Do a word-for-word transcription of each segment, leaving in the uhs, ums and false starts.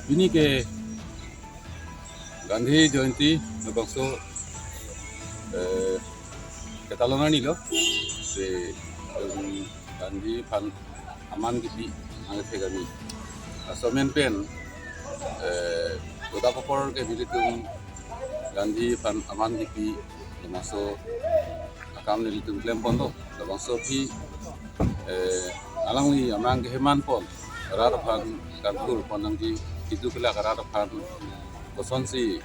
Pini ke Gandhi Jayanti labangso, eh, ketalon arni lo, si, em, Gandhi aphan aman kipi angthek arni. Laso amen pen, eh, kodak apor ke nelitum Gandhi aphan aman kipi, laso akam nelitum klem ponlo, labangso aphi, eh, alangli amang keheman pon, rat aphan kangthur pon nangji, kedo kelak rat aphan kosonsi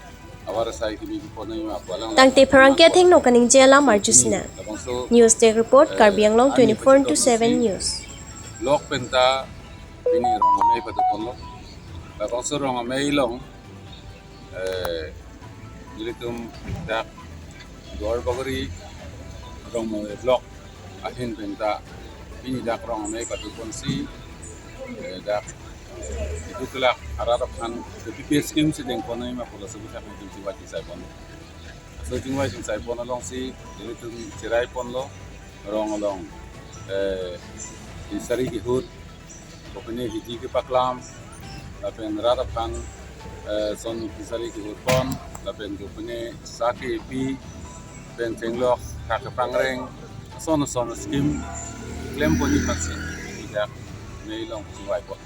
avar asai kimi pon nangji ma pu alang. Tangte pherangke athengno kaningje alam arjusina. Labangso, News Desk Report, eh, Karbi Anglong arni twenty-four into seven News. Block penta pini rong amei padu ponlo. Labangso rong amei along, eh, nelitum dak Duar Bagori rong amei block ahin penta pini dak rong amei padu ponsi, eh, dak kedo kelak arat aphan P P P scheme si deng pon nangji ma pu laso aputhak nelitum chingvai chingsai pon. Laso chingvai chingsai pon alongsi nelitum cherai ponlo rong along, eh, fishery kehut, kopine hidi kepaklam, lapen rat aphan, eh, son fishery kehut pon, lapen kopine sa kepi, pen chenglok, tha kepangreng, ason ason scheme klem ponji aphansi dak amei along chingvai pon.